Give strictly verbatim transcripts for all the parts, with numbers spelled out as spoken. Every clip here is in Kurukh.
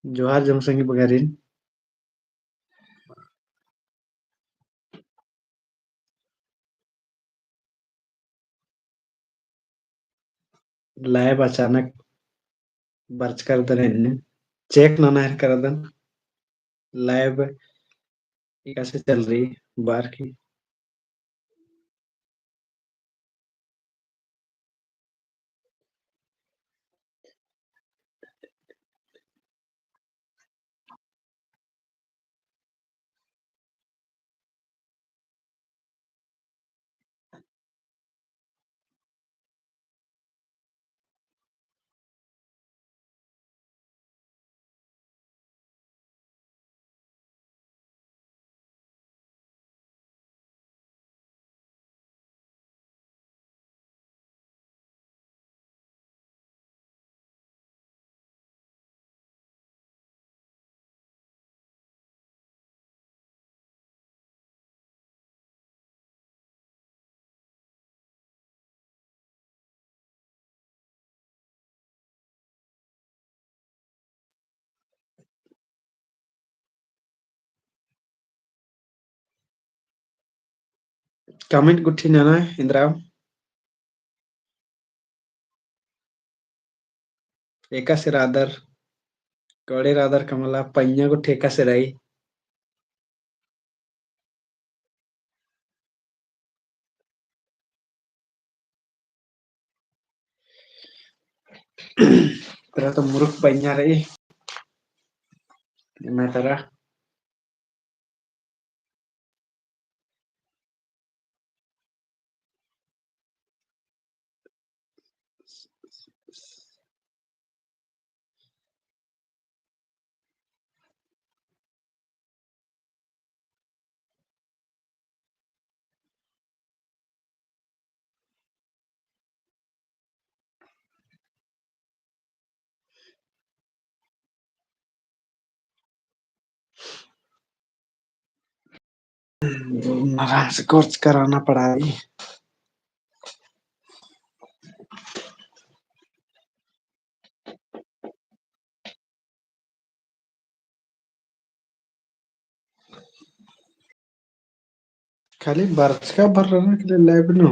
जोहार जमसंगी बगारिन। Live अचानक बरचका रअदन एन्ने, check नना हेलरका रअदन live एकासे चल रई बअर की। Comment गुट्ठी नना एन्दरा। एकासे रअदर, कोड़े रअदर का मला, पइय्याँ गुट्ठी एकासे रई। तरा तो मुरुख पइय्याँ रई। एम्है तरा। नरा से कुछ कराना पड़ा है। खाली बरचका बरर खाली live नू।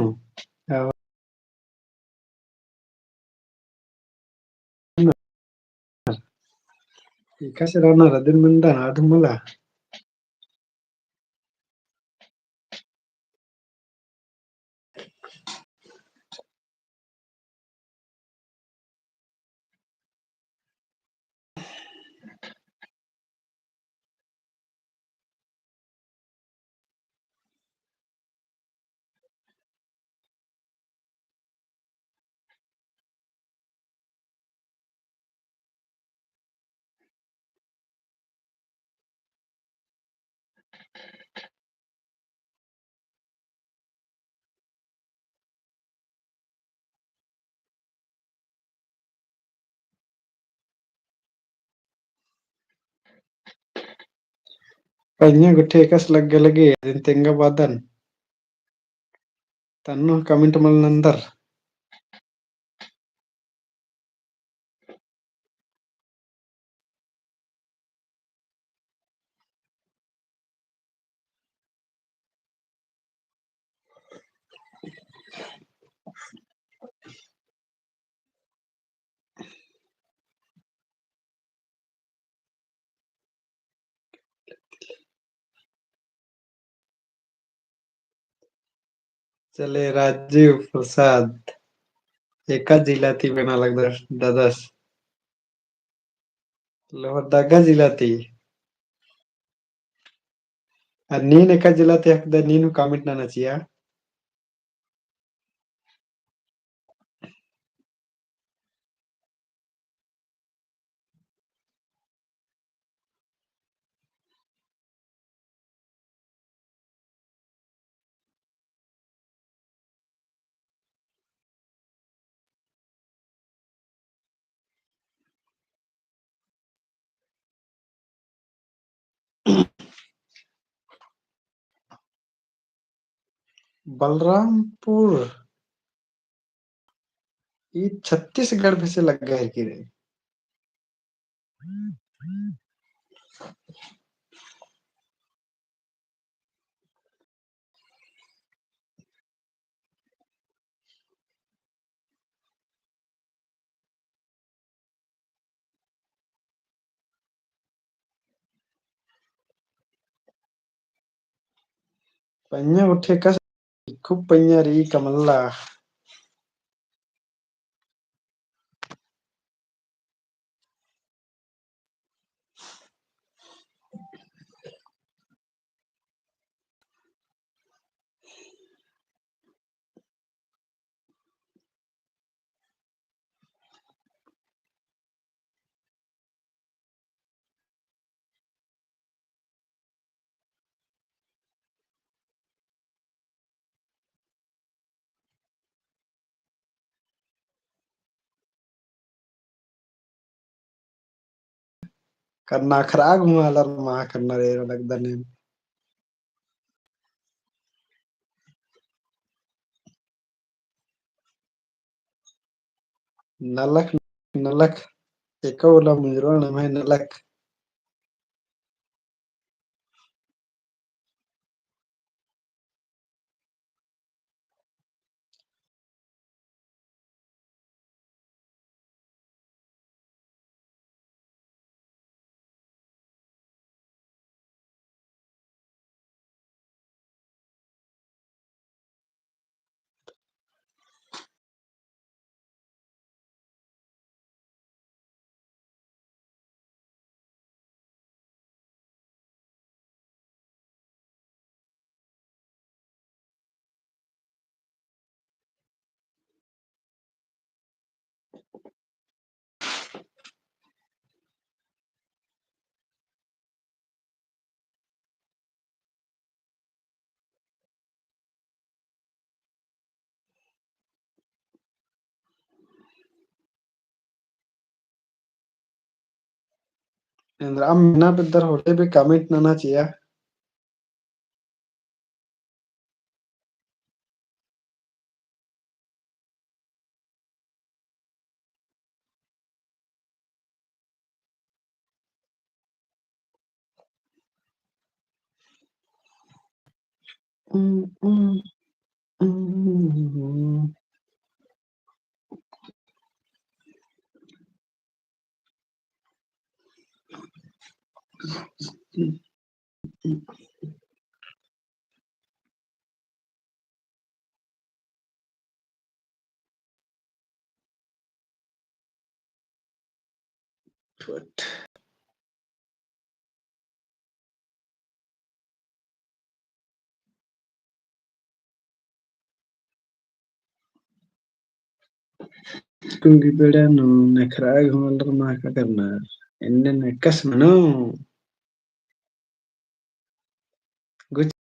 एकासे रअनर अदिन मेंदन आद मला। पइय्याँ गुट्ठी एकासे लग्गा लगी, अदिन तेंगा बअदन। तन्नू comment मल नन्दर। चले राजीव प्रसाद, एका जिला ती बेना लगदस ददस। लोहरदगा जिला ती। आ नीन एका जिला ती हकदय नीन हूँ comment नना चिआ। बलरामपुर, ई छत्तीसगढ़ भेसे लग्गा है कि रे? पइय्याँ गुट्ठी कस खूब पइय्याँ रई का मल्ला। करना खराब हुआ लर मा करना रे लगदन एम। नलख, नलख, एको उल्ला मुंजरो नम्है नलख। एन्द्रा मेना बेद्दर होले भी comment नना चिआ। कुंगी बेड़ा नू नखरा घुमल रमा का करना। एन्ने नकस मनो। गुच-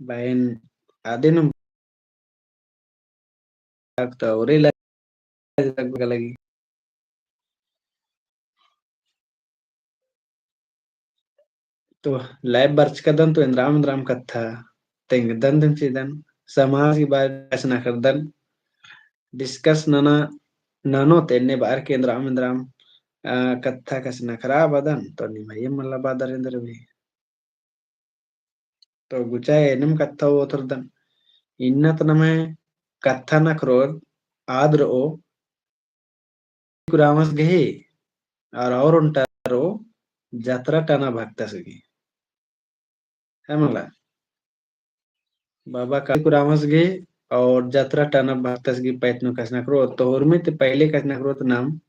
बहन आदिन तक तो औरे लग-, लगी। तो live बरचकदन तो एन्द्राम एन्द्राम कत्था तेंगदन दिम चिदन, समाज की बारे में कछनखरदन, discuss नना, ननोत एन्ने बअर की एन्द्राम एन्द्राम, आ, कत्था कछनखरआ बअदन, तो निम्है मल्ला बअदर एन्देर भी। तो गुचा एन्नेम कत्था ओथरदन। इन्ना ता नम्है कत्था नखरोत आद रओ कुरामस गही, और, और ओन्टा रओ जतरा टना भक्तस गही। है मला? बाबा का कुरामस गही और जतरा टना भक्तस गही पैत नू कछनखरोत, तो उर्मी ती पहले कछनखरोत नाम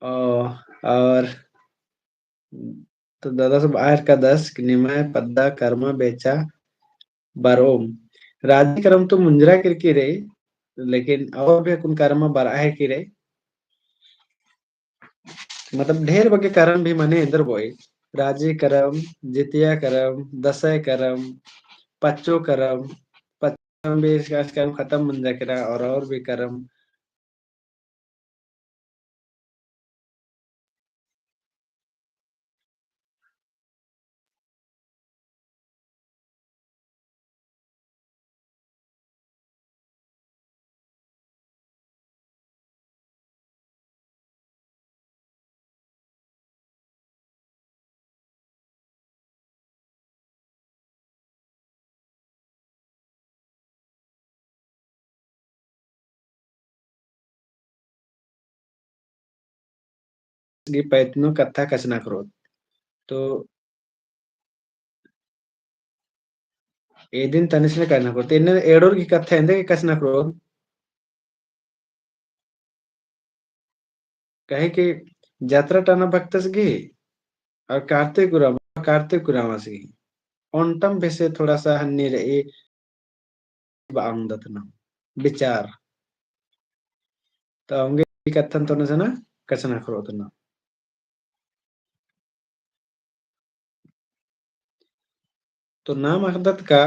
ओ, और तो दादा सब आयर का दस कि निम्है पद्दा करमा बेचा बरओम। राजी करम तो मुंजरा किरकी रई, लेकिन और भी अक्कुन करमा बरआ है कि रई। मतलब ढेर बग्गे करम भी मने एन्देर बओई। राजी करम, जितिया करम, दसय करम, पच्चो करम, पच्चो करम भी इसका, इसका खतम मंजा केरा और, और भी करम। गही पैत नू कत्था कछनखरोत। तो एदिन तनिस ने कछनखरोत। एन्ने एड़ोर गही कत्था एन्देर गही कछनखरोत। कहे कि जात्रा टाना भक्तस गही और कार्तिक उराँव, कार्तिक उराँवस गही ओन्टम बेसे थोड़ा सा हन्नी रई बअदत ना विचार। तो अवंगे कत्थन तो नजना कछनखरोत ना। तो नाम अख़दत का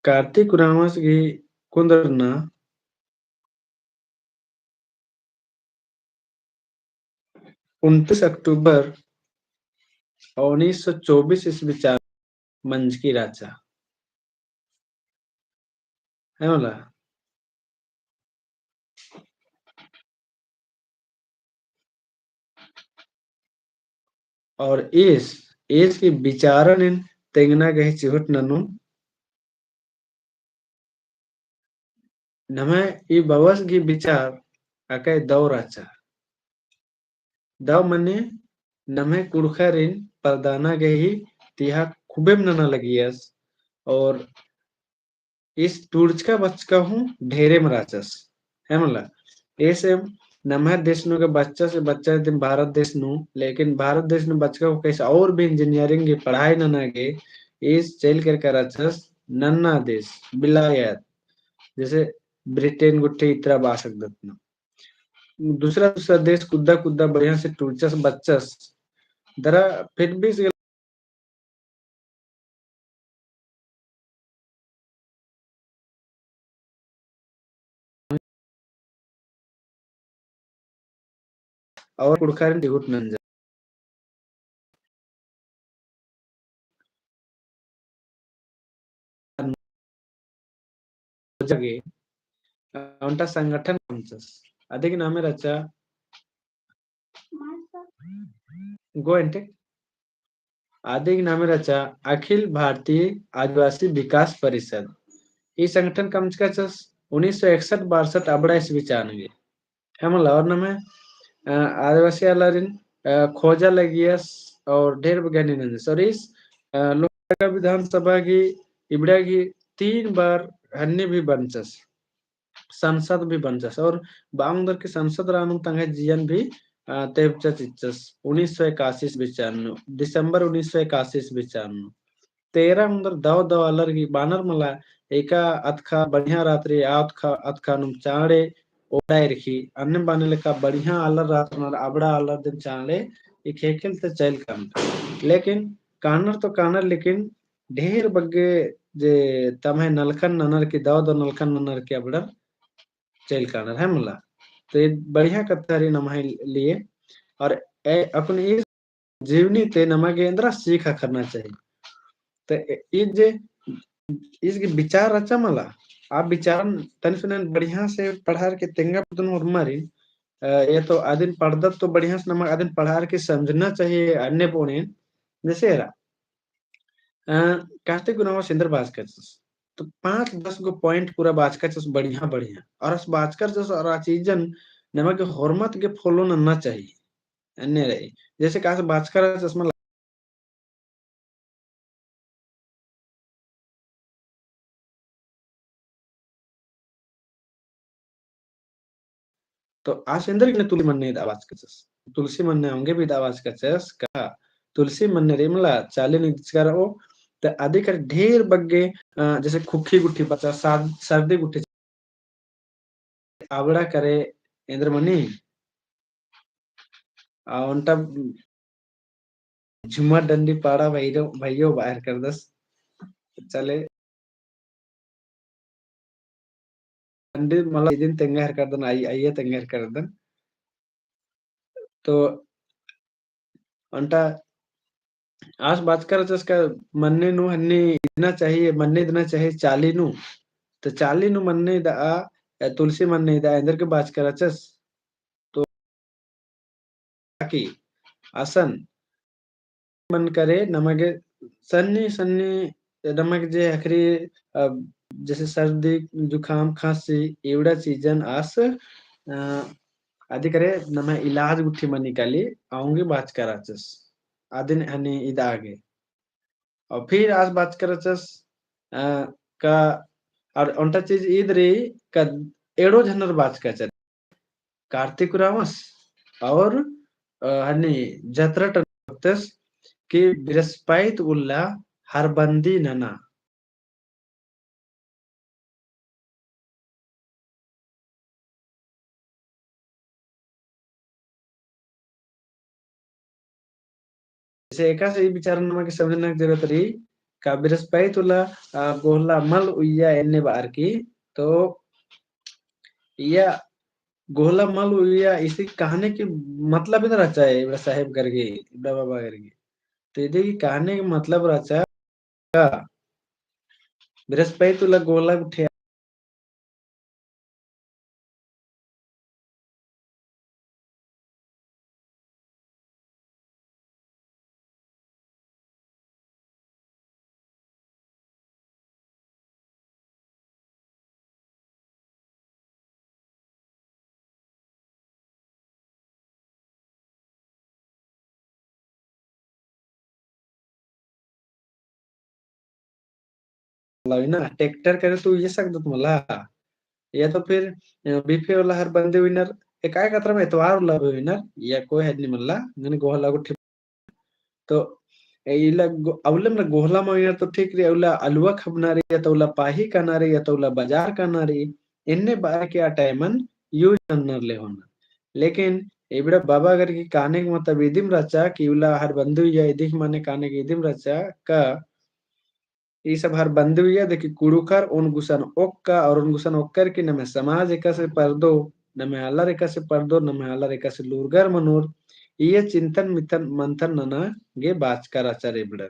कार्तिक उराँवस गही कुन्दरना उनतीस अक्टूबर उन्नीस सौ चौबीस ईस्वी चान मंजकी रहचा। है मला? और ईस, ईस गही विचारन एन तेंगना गही चिहुट ननू। नम्है ई बबस गही विचार अकय दौ रहचा। दौ मने नम्है कुँड़ुख़रिन परदाना गही तिहा खुबेम नना लगियस और ईस टूड़चका बचका हूँ ढेरेम रहचस। है मला? एसे नम्है देश नू गे बच्चा से बच्चा दिन भारत देश नू, लेकिन भारत देश नू बचका हूँ कैसे और भी engineering गही पढ़ाई नना गे ईस चइल केरका रहचस नन्ना देश, बिलायत, जैसे ब्रिटेन गुट्ठी इतरा बआ सकदत ना। दूसरा, दूसरा देश कुद्दा, कुद्दा बढ़िया से टूड़चस बच्चस। दरा फिर भी और कुँड़ुख़रिन चिहुट नंजा। जगे, ओन्टा संगठन कमचस। अदिक नामे रहचा, गो एन्टे। अदिक नामे रहचा अखिल भारतीय आदिवासी विकास परिषद। ई संगठन कमचका रहचस उन्नीस सौ इकसठ बासठ अबड़ा ईस्वी चान गे। है मला? और नम्है, अ, आदिवासी आलारिन, अ, खोजा लगियस और ढेर बग्गे हन्नी नंजस। और ईस, अ, लोकसभा विधानसभा गही इबड़ा गही तीन बार हन्नी भी बंचस, संसद भी बंचस। और बआ ओंगदर की संसद रअनम तंग्है जियन भी, अ, तेबचा चिच्चस। उन्नीस सौ इक्यासी ईस्वी चान नू, दिसंबर उन्नीस सौ इक्यासी ईस्वी चान नू। तेरा उन्दर दव दव आलर गही बानर मला, एका अतखा बढ़िया रात रई, आ अतखा, अतखा नुम चाँड़े ओड़ा एरखी, अन्ने बाने लेखा बढ़िया आलर रात नर अबड़ा आलर दिन चाँड़े, ई खेखेल ते चइल कानर। लेकिन कानर तो कानर, लेकिन ढेर बग्गे जे तम्है नलखन ननर की, दव दव नलखन ननर की अबड़र चइल कानर, है मला? तो ई बढ़िया कत्था रई नम्है लिए। और ए, अक्कुन ई जीवनी ते नमा गे एन्दरा सीख अख़रना चाही। ते ई जे, ईस गही विचार रहचा मला, आ विचारन तनी सुनेन बढ़िया से पढ़ार के तेंगा बदन होरमारिन, अ, ये तो अदिन पढ़दत तो बढ़िया से नमा अदिन पढ़ार के समझना चाही अन्ने बोनेन। जैसे एरा, अ, कार्तिक उराँवस एन्दर बाचका रहचस। तो पाँच दस गो point पूरा बाचका रहचस बढ़िया बढ़िया। और आस बाचका रहचस और आ चीजन नमा गे होरमत गे follow नन्ना चाही। अन्ने रई। जैसे का आस बाचका रहचस मला तो आस एन्देरगे तुलसी मन्न इदआ बाचका रहचस। तुलसी मन्न औंगे भी इदआ बाचका रहचस का तुलसी मन्न रई मला चाली नू इदचका रओ। तो अदी कर ढेर बग्गे, अ, जैसे खुखी गुट्ठी बचा, सार-, सर्दी गुट्ठी आबड़ा करे एन्देर मनी। आ, ओन्टा झुम्मर डंडी पाड़ा भइयो, भइयो बअर करदस। चले। डंडी मला इदिन तेंगा हेर करदन, आई, आइया तेंगा हेर करदन। तो ओन्टा आस बाचका रहचस का मन्न नू हन्नी इदना चाहिए, मन्न इदना चाहिए चाली नू। तो चाली नू मन्न इदआ, अ, तुलसी मन्न इदआ एन्देरगे बाचका रहचस। तो ताकि असन मन करे नमगे सन्नी सन्नी नमगे जे अखरी, अ, जैसे सर्दी, जुकाम, खांसी, एवड़ा चीजन आस, अ, अदी करे नम्है इलाज गुट्ठी मनी काली औंगे बाचका रहचस। अदिन हनी इदआ गे। और फिर आस बाचका रहचस, अ, का, और ओन्टा चीज ईद रई का एड़ो झनर बाचका रहचर। कार्तिक उराँवस और, अ, हनी जतरा टन बअदस कि बिरस्पैत उल्ला हरबंदी नना। जैसे एकासे ई विचार नमगे समझना जरूरत रई, का बिरस्पैत उल्ला, अ, गोहला मल उइया एन्ने बअर की, तो इया गोहला मल उइया इसी कहने की मतलब इदन रहचा है, इबड़ा साहेब करके, इबड़ा बाबा करके। तो इदी की कहने की मतलब रहचा का बिरस्पैत उल्ला गोहला गुट्ठी वाला हुई ना, ट्रैक्टर करे तो ये सकदत मला। या तो फिर, अ, बिफे वाला हर बंदे हुइनर, एकाएक अतरा में एतवार वाला भी हुइनर, या कोई है नहीं मला, गने गोहला गुट्ठी तो ए इला गो-, अउला मला गोहला मल उइनर तो ठीक रई, अउला अलुवा खबना रई, या तो अउला पाही काना रई, या तो अउला बाजार काना रई, एन्ने बअर की आ टाइमन use नन्नर ले होना। लेकिन इबड़ा बाबा करके कहने का मतलब इदिम रहचा कि उल्ला हर बंदी उइया इदिक मने कहने का इदिम रहचा का ई सब हर बंदी उइया देखी कुँड़ुख़र ओन गुसन ओक्का और ओन गुसन ओक्कर की नम्है समाज एकासे परदो, नम्है आलर एकासे परदो, नम्है आलर एकासे लूरगर मनोर, इया चिंतन मितन मंथन नना गे बाचका रहचर इबड़र।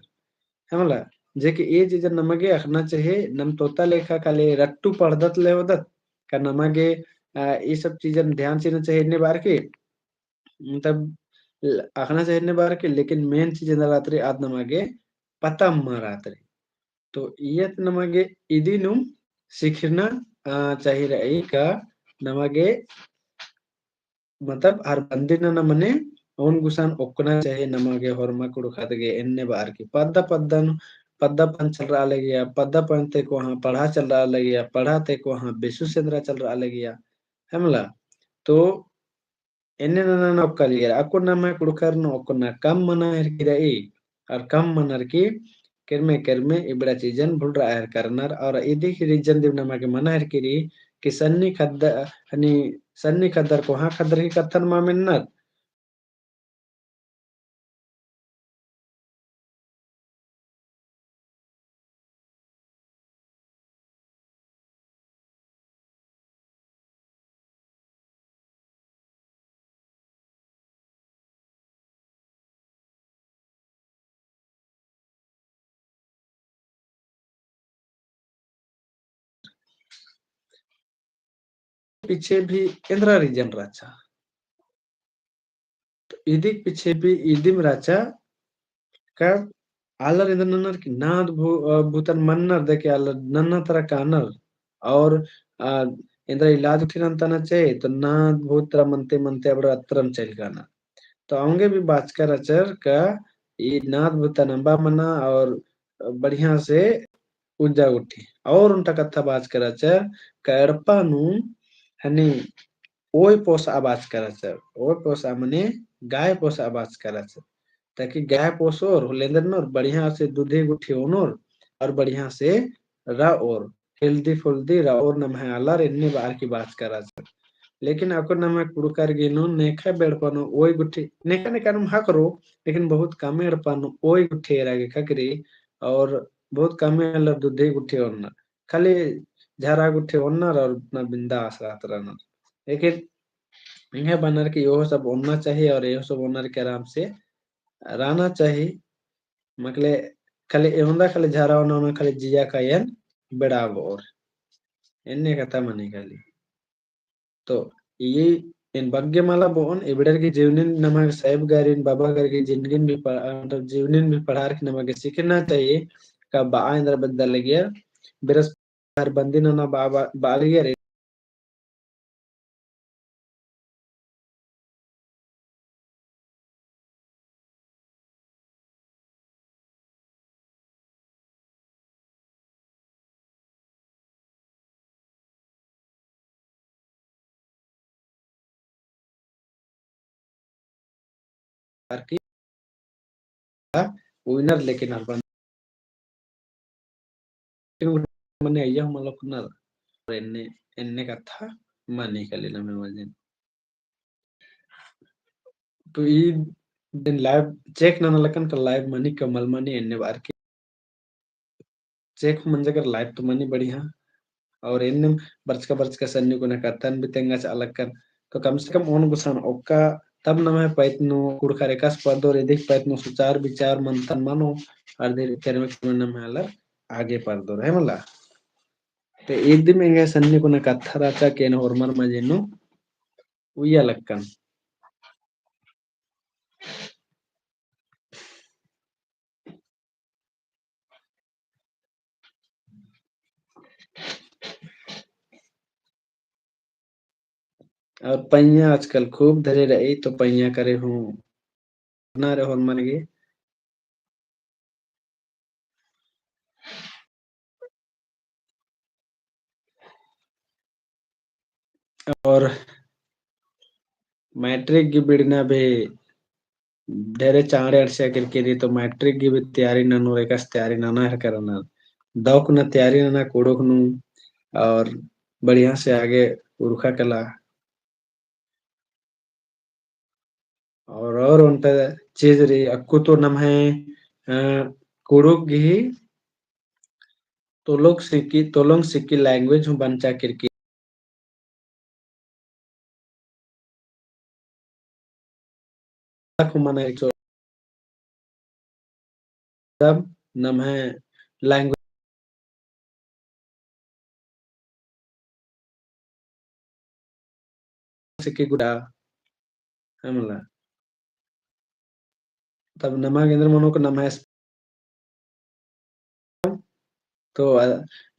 है मला, जे कि ए चीजन नमगे अख़ना चाहे, नम तोता लेखा खाली रट्टू पढ़दत ले होदत, का नमगे, अ, ई सब चीजन ध्यान चिअना चाहे एन्ने बअर की, मतलब, अख़ना चाहे एन्ने बअर की, लेकिन main चीज एन्ने रहत रई, आद नमगे पता मल रहत रई। तो इयत नमगे इदिनुम सिखिरना, अ, चाही रई का नमगे मतलब हर बंदी नना मने ओन गुसन ओक्कना चाही नमगे होरमा कुँड़ुख़त गे एन्ने बअर की पद्दा पद्दा नू, पद्दा पन चल रआ लगिया, पद्दा पन ते कोहाँ पड़हा चल रआ लगिया, पड़हा ते कोहाँ बेसुस एन्दरा चल रआ लगिया, है मला? तो एन्ने नना ओक्का लगिया, अक्कुन नम्है कुँड़ुख़र नू ओक्कना कम मना हेरकी रई, और कम मनर की केरमे केरमे इबड़ा चीजन भुलरआ हेरका रअनर, और इदी ही reason दिम नमगे मना हेरकी रई कि सन्नी ख़द्द-, हनी सन्नी ख़द्दर कोहाँ ख़द्दर ही कत्थन मल मेन्नर। पीछे भी एन्दरा reason रहचा। तो इदिक पीछे भी इदिम रहचा का आलर एन्दरा नन्नर कि नाद भू-, अ, भूतन मन्नर दे के आलर नन्ना तरा कानर और, अ, एन्दरा इलाज उठिरन तना चाही, तो नाद भूत तरा मनते मनते अबड़ा अतरम चइल कानर। तो औंगे भी बाचका रहचर का ई नाद भूतन अम्बा मना और बढ़िया से उज्जा उठी। और ओन्टा कत्था बाचका रहचर का एड़पा नू हनी ओय पोसआ बाचका रहचर, ओय पोसआ मने गाय पोसआ बाचका रहचर। ताकि गाय पोसोर, होले एन्देर ननोर, बढ़िया से दूधे गुट्ठी ओनोर, और बढ़िया से रओर, healthy फुल्दी रओर नम्है आलर एन्ने बअर की बाचका रहचर। लेकिन अक्कुन नम्है कुँड़ुख़र गे नू नेखा बेड़पा नू ओय गुट्ठी, नेखा नेखा नू ख़क्खरो, लेकिन बहुत कम एड़पा नू ओय गुट्ठी एरा गे ख़क्खरी, और बहुत कम आलर दूधे गुट्ठी ओनर। खाली झरा गुट्ठी ओनर और अपना बिंदास रहत रअनर। लेकिन एंग्है बअनर की एहो सब ओनना चाही और एहो सब ओनर की आराम से रहना चाही। मकले खाली एवंदा खाली झरा ओना ओना खाली जिया का एन बेड़ा बओर। एन्ने कत्था मनी खाली। तो ई एन बग्गे मला बओन, एबड़र की जीवनिन नमा साहेब गरिन, बाबा गर की जिंदगिन भी पढ़-, मतलब जीवनिन भी पढ़ार की नमा गे सीखना चाहिए। का बआ एन्दरा बद्दा लगिया, बेरस हर बंदी नना बआ, बआ, बआ लगिया रे। उइनर लेकिन अरबन मने अइय्या हूँ मलक नर एन्ने, एन्ने कत्था मनी खाली नम्है मझिन। तो ई दिन live check नना लक्कन का live मनी का मल मनी एन्ने बअर की check मंजा कर live तो मनी बढ़िया। और एन्ने बरचका बरचका सन्नी कुना कत्थन भी तेंगा चाला लक्कन। तो कम से कम ओन गुसन ओक्का तब नम्है पैत नू कुँड़ुख़र एकासे परदोर, एदिक पैत नू सुचार विचार मंथन मनो, और धीरे धीरे में नम्है आलर आगे परदोर है मला। ते इदिम एंग्है सन्नी कुना कत्था रहचा का एन होरमर मझी नू उइया लक्कन। और पइयाँ आजकल खूब धरे रई, तो पइयाँ करे हूँ ना रे होरमर गे। और मैट्रिक गे बिड़ना भी ढेरे चाँड़े अंड़सिया केरकी रई, तो मैट्रिक गे भी तैयारी ननोर, एकासे तैयारी नना हेलरकर ना। दौ कुना तैयारी नना कुँड़ुख़ नू, और बढ़िया से आगे उरखा कला। और, और ओन्टा चीज रई, अक्कु तो नम्है, अ, कुँड़ुख़ गही तोलोंग सिक्की, तोलोंग सिक्की language हूँ बंचा केरकी। तब नम्है language सिक्की गुड़ा, है मला। तब नमा गे एन्देर मनो का नम्है तो, अ,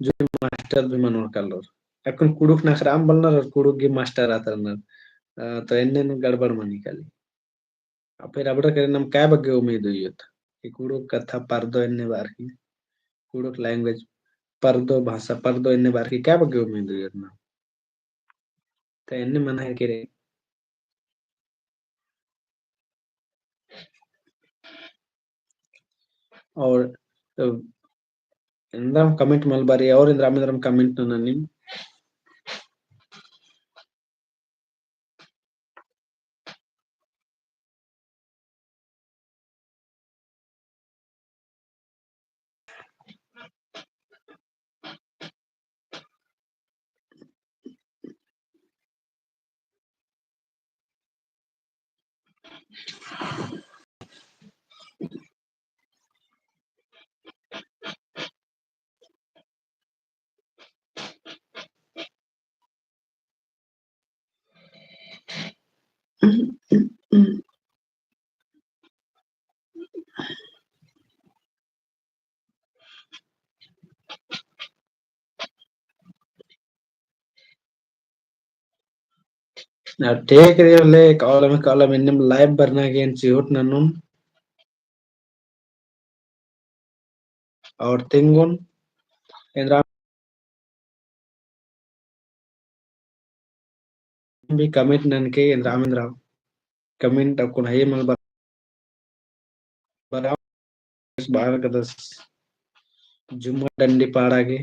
जो मास्टर भी मनोर कालोर। अक्कुन कुँड़ुख़ नखरआ बलनर और कुँड़ुख़ गही मास्टर आतरनर। अ, तो एन्ने नू गड़बड़ मनी काली। आ फिर अबड़ा करे नम काय बग्गे उम्मीद उइयोत कि कुँड़ुख़ कत्था परदो एन्ने बअर की, कुँड़ुख़ language परदो, भाषा परदो एन्ने बअर की काय बग्गे उम्मीद उइयोत नम। तो एन्ने मना हेलरकी रई। और, अ, एन्द्रम comment मल बरई, और एन्द्रम, एन्द्रम comment नना नीम। ना ठीक रई होले, कालम, कालम एन्नेम live बरना गे एन चिहुट ननोन। और तिंगोन एन्द्रा भी comment ननके एन्दरा एन्दरा comment अक्कुन हये मल बर-, बरआ। बार कदस जुम्मा डंडी पाड़ा गे।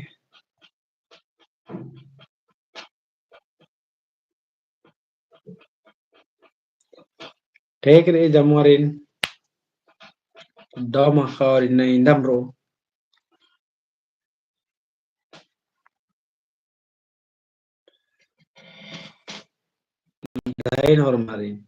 ठीक रई जम्मारिन, दव मखा और इन्ना इन्दम रओ। धैन होरमारिन।